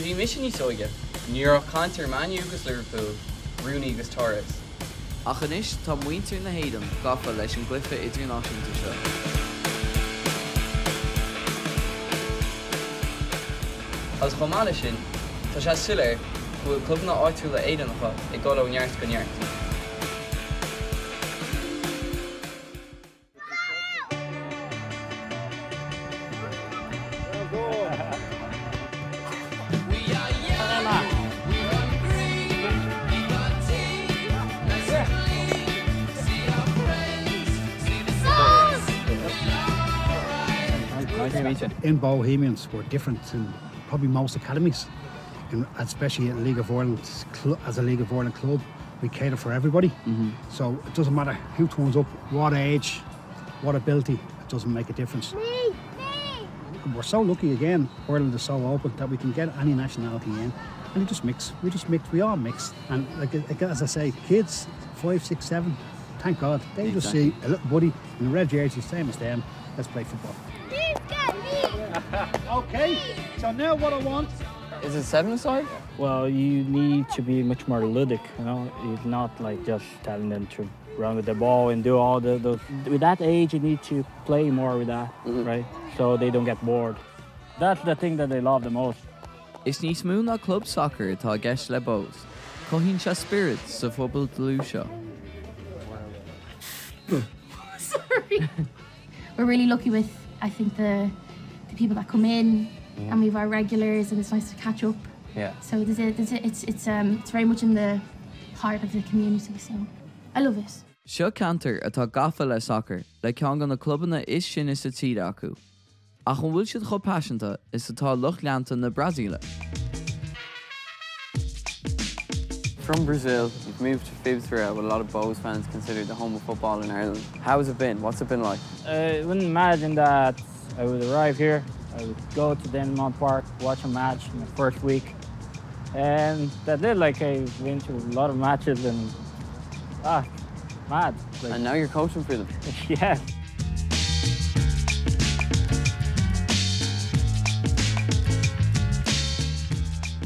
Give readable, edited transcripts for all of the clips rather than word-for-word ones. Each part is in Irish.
Nuair a bhí mise níos óige, ní raibh ach caint ar Man U agus Liverpool, Rooney agus Torres. Ach anois tá muintir na hÉireann gafa leis an gcluiche idirnáisiúnta seo. Agus chomh maith leis sin, tá sé soiléir go bhfuil clubanna áitiúla Éireannacha ag dul ó neart go neart. In Bohemians we're different to probably most academies, in, especially in League of Ireland, as a League of Ireland club, we cater for everybody. Mm -hmm. So it doesn't matter who turns up, what age, what ability, it doesn't make a difference. Me, me. We're so lucky again, Ireland is so open that we can get any nationality in and we just mix, we just mix, we all mix. And like, as I say, kids, five, six, seven, thank God, they exactly. just see a little buddy in a red jersey, same as them, let's play football. okay, so now what I want Is it seven-a-side? Well, you need to be much more ludic, you know? It's not like just telling them to run with the ball and do all the, those. With that age, you need to play more with that, mm -hmm. right? So they don't get bored. That's the thing that they love the most. Is níos mó ná club sacair atá i gceist le Bohs, cothaíonn sé spiorad sa phobal dlúth seo. Sorry. We're really lucky with, I think, the, the people that come in mm. and we've our regulars and it's nice to catch up. Yeah. So there's a, there's a, it's, it's, um, it's very much in the heart of the community, so I love it. Seo ceantar atá gafa le sacar, le ceann de na clubanna is sine sa tír acu. Ach an bhfuil siad chomh paiseanta is atá lucht leanta na Brasaíle? From Brazil, you've moved to Phibsborough, what a lot of Bohs fans consider the home of football in Ireland. How has it been? What's it been like? I wouldn't imagine that I would arrive here, I would go to Denmont Park, watch a match in the first week. And that did, like, I went to a lot of matches and, ah, mad. Like, and now you're coaching for them. yeah.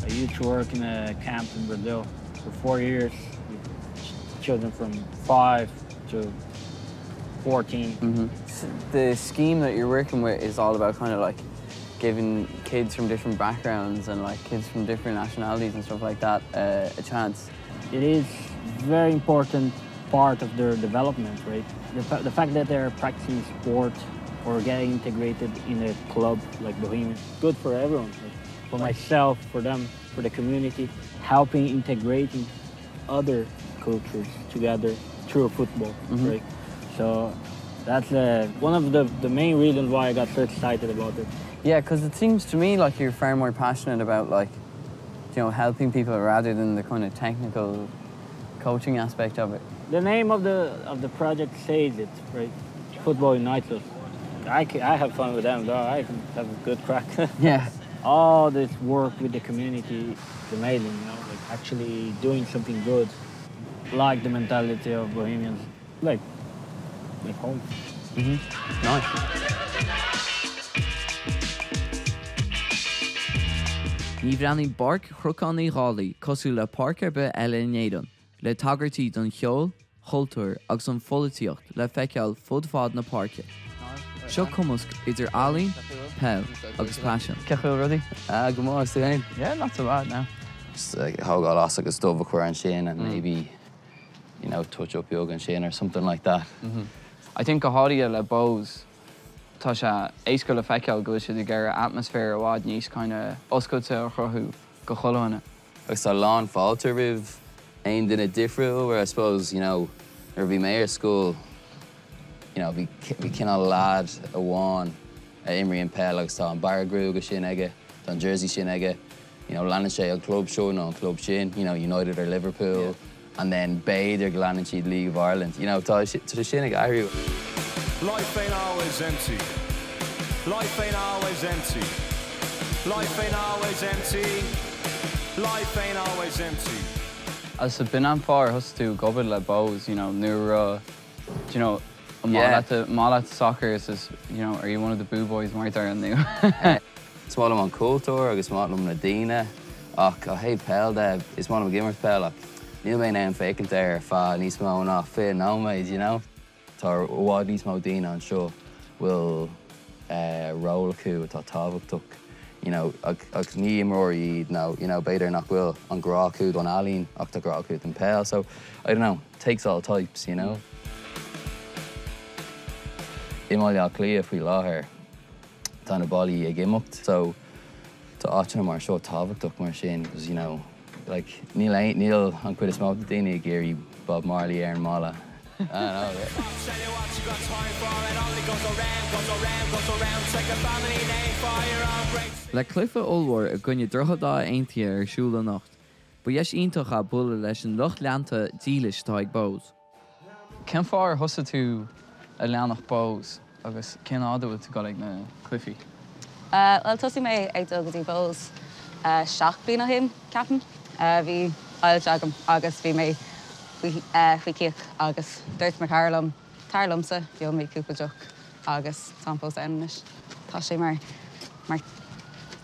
I used to work in a camp in Brazil for four years with children from five to 14. Mm -hmm. The scheme that you're working with is all about kind of like giving kids from different backgrounds and like kids from different nationalities and stuff like that uh, a chance. It is very important part of their development, right? The, the fact that they're practicing sport or getting integrated in a club like Bohemian, good for everyone, like for myself, for them, for the community, helping integrating other cultures together through football, mm -hmm. right? So that's uh, one of the, the main reasons why I got so excited about it. Yeah, because it seems to me like you're far more passionate about like, you know, helping people rather than the kind of technical coaching aspect of it. The name of the of the project says it, right? Football unites us. I, can, I have fun with them, though. I can have a good crack. yeah. All this work with the community is amazing, you know, like actually doing something good. Like the mentality of Bohemians, like, like home. Mm -hmm. Nice. Ní bhreathnaíonn Páirc Chnocán Uí Dhálaigh cosúil le páirc ar bith eile in Éirinn, le tagairtí don cheol, chultúr agus an pholaitíocht le feiceáil fud fad na páirce. Seo cumasc idir ealaín, peil agus paisean. Cén chaoi a bhfuil rudaí? Ah, go maith, tú féin? Yeah, not so bad now. Just thógáil as agus dubh a chur ansin and maybe, you know, touch up beag ansin or something like that. I think go háirithe le Bohs, tá sé éasca le feiceáil go bhfuil siad ag iarraidh atmaisféar i bhfad níos kind of oscailte a chruthú do chuile dhuine. Agus tá lán fáilte roimh aon duine difriúil where I suppose, you know, nuair a bhí mé ar scoil, you know, bhí bhí cineál lad amháin a imríonn peil agus tá an barra gruaige sin aige, tá an jersey sin aige, you know, leanann sé an club seo nó an club sin, you know, United or Liverpool, and then b'fhéidir go leanann siad League of Ireland, you know, tá tá sé sin ag athrú. Life ain't always empty. Life ain't always empty. Life ain't always empty. Life ain't always empty. Agus b'in an fáth ar thosaigh tú ag obair le Bohs, you know, nuair a do you know, an maith leat maith leat soccer is is, you know, are you one of the boo boys mar a deir an Is maith liom an cultúr agus maith liom na daoine. Ach ó thaobh peil de, is maith liom ag imirt peil ach níl mé in ann féachaint air ar feadh níos mó ná 20 nóiméad, you know? Tá i bhfad níos mó daoine anseo a bhfuil ról acu atá tábhachtach, you know, ach ní imreoirí iad nó, you know, b'fhéidir nach bhfuil an grá acu don ealaín ach tá grá acu don peil, so, I don't know, takes all types, you know. I mBaile Átha Cliath faoi láthair tá na ballaí ag imeacht so tá áiteanna mar seo tábhachtach mar sin because, you know, Like, níl aon, níl an chuid is mó de daoine ag iarraidh Bob Marley ar an mballa. Le cluiche ollmhór i gcoinne Droichead Átha Aontaithe ar siúl anocht, ba dheis iontach é bualadh leis an lucht leanta dílis atá ag Bohs. Cén fáth ar thosaigh tú ag leanacht Bohs agus cén fhad a bhfuil tú ag dul ag na cluichí? Bhuel, thosaigh mé ag dul go dtí Bohs 7 bliana ó shin, ceapaim. Bhí ailse agam agus bhí mé faoi chiach agus dúirt mo chara liom, tar liomsa, gheobhaidh mé cúpla deoch agus táim fós ann anois. Tá sé mar mar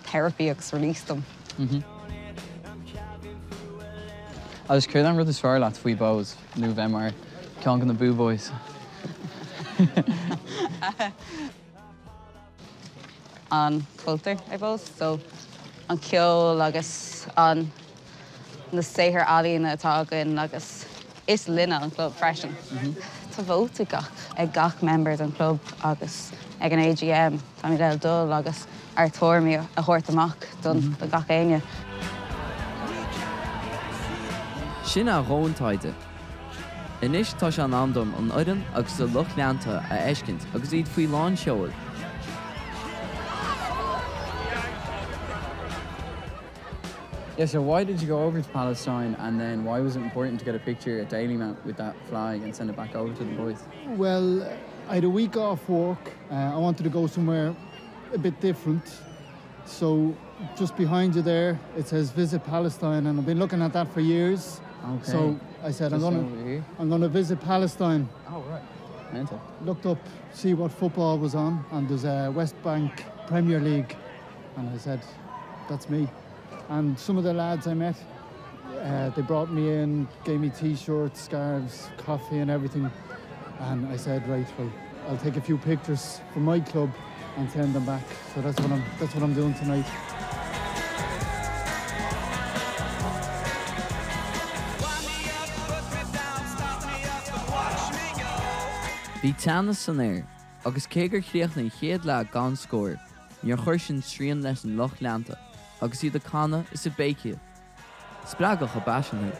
therapy agus release dom. Agus céard an rud is fearr leat faoi Bohs nó bheith mar ceann de na Boo Boys? An cultúr I suppose, so an ceol agus an na saothair ealaíne atá againn agus is linne an club freisin. Tá vóta ag gach ag gach member den club agus ag an AGM táimid ag dul agus ár dtuairimí a thabhairt amach don do gach éinne. Sin a dhóthain taighde. Anois tá sé in am dom an fhoireann agus a lucht leanta a fheiscint agus iad faoi lán seoil. Yeah, so why did you go over to Palestine and then why was it important to get a picture at Dalymount with that flag and send it back over to the boys? Well, I had a week off work. Uh, I wanted to go somewhere a bit different. So just behind you there, it says visit Palestine, and I've been looking at that for years. Okay. So I said, I'm Just gonna, over here? I'm gonna visit Palestine. Oh, right. Mental. Looked up, see what football was on, and there's a West Bank Premier League, and I said, that's me. And some of the lads I met, uh, they brought me in, gave me t-shirts, scarves, coffee and everything. And I said, right, well, I'll take a few pictures from my club and send them back. So that's what I'm, that's what I'm doing tonight. Bhí teannas san aer, agus cé gur chríochnaigh an chéad leath gan scór, níor chuir sin srian leis an lucht leanta agus iad ag canadh is ag béicíl. Spreagadh a bpaisean thú.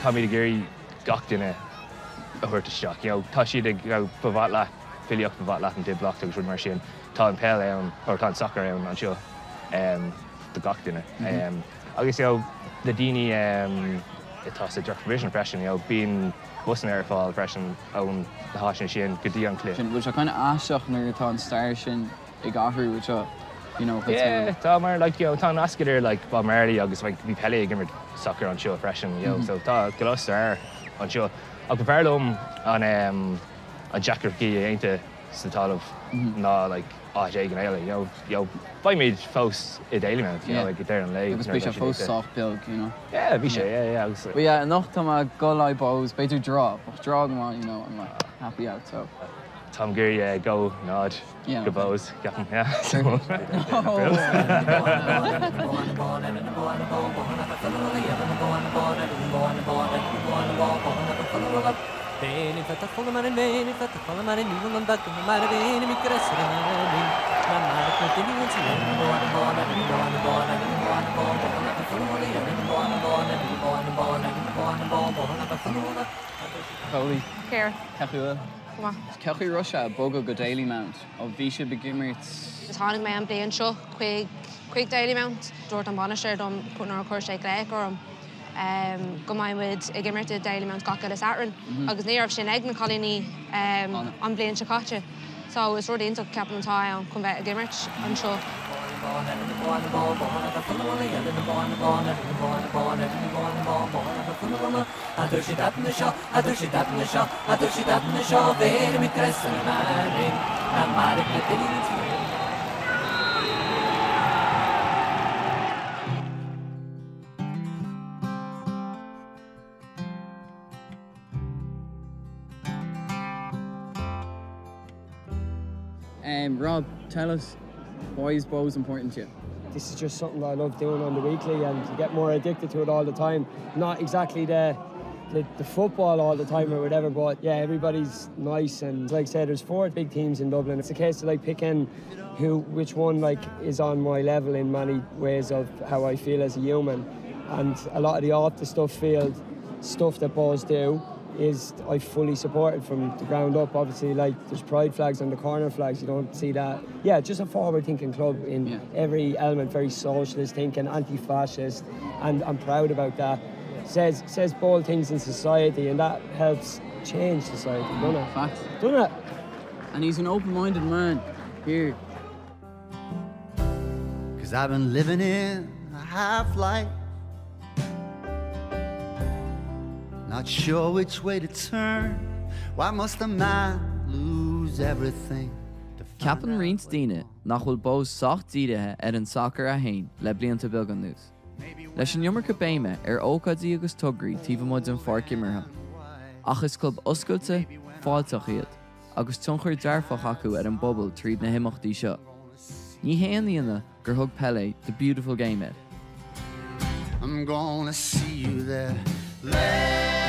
Táimid ag iarraidh gach duine a thabhairt isteach. You know, tá siad ag, you know, ba mhaith leat filíocht, ba mhaith leat an diablacht agus rud mar sin, tá an peil ann, or tá an sacar ann anseo um, do gach duine. Um, agus you know, na daoine um, atá sa drochprovision freisin, you know, bíonn busanna ar fáil freisin ón na háiteanna sin go dtí an cluiche. Sin, bhfuil sé kind of aisteach nuair atá an stair sin ag athrú anseo, you know, chuid Yeah, tá mar like, you know, tá nasc idir like Bob Marley agus like bhí Pelé ag imirt soccer anseo freisin, you know, so tá go leor stair anseo. Ach b'fhearr liom an um, an deacrachtaí a dhéanta sa talamh ná like áit éigin eile, you know, you know, beimid fós i Dalymount, you know, ag deireadh an lae. Agus beidh sé fós sách beag, you know. Yeah, bhí sé, yeah, yeah, agus. But yeah, anocht tá mé ag dul le Bohs, b'fhéidir draw, but draw go maith, you know, I'm like happy out, so. Táim ag iarraidh go 0 go Bohs, ceapaim, yeah. Chloe. Ciara. Cén chaoi a bhfuil? Go maith. Cén chaoi a raibh sé ag bogadh go Dalymount? Ó bhí sibh ag imirt. Tháinig mé an bhliain seo chuig chuig Dalymount. Dúirt an bainisteoir dom nuair a chuir sé glaoch orm. go mbeidh muid ag imirt i Dalymount gach uile Satharn agus ní raibh sin ag na cailíní an bhliain seo caite. So is rud iontach ceapaim atá ann chun bheith ag imirt anseo. Um, Rob, tell us why is Bohs important to you? This is just something that I love doing on the weekly and you get more addicted to it all the time. Not exactly the the, the football all the time or whatever, but yeah, everybody's nice and like I said, there's four big teams in Dublin. It's a case of like picking who which one like is on my level in many ways of how I feel as a human. And a lot of the off the stuff field stuff that Bohs do is I fully support it from the ground up. Obviously, like there's pride flags on the corner flags, you don't see that. Yeah, just a forward-thinking club in yeah. every element, very socialist thinking, anti-fascist, and I'm proud about that. Says says bold things in society, and that helps change society, doesn't it? Facts. Doesn't it? And he's an open-minded man here. Cause I've been living in a half life. Not sure which way to turn. Why must a man lose everything? Ceapann roinnt daoine nach bhfuil Bohs sách dírithe ar an sacar é féin le blianta beaga anuas. Leis an iomarca béime ar ócáidí agus tograí taobh amuigh den pháirc imeartha. Ach is club oscailte, fáilteach iad, agus tionchar dearfach acu ar an bpobal tríd na himeachtaí seo. Ní haon ionadh gur thug Pelé 'the beautiful game' air. I'm gonna see you there later.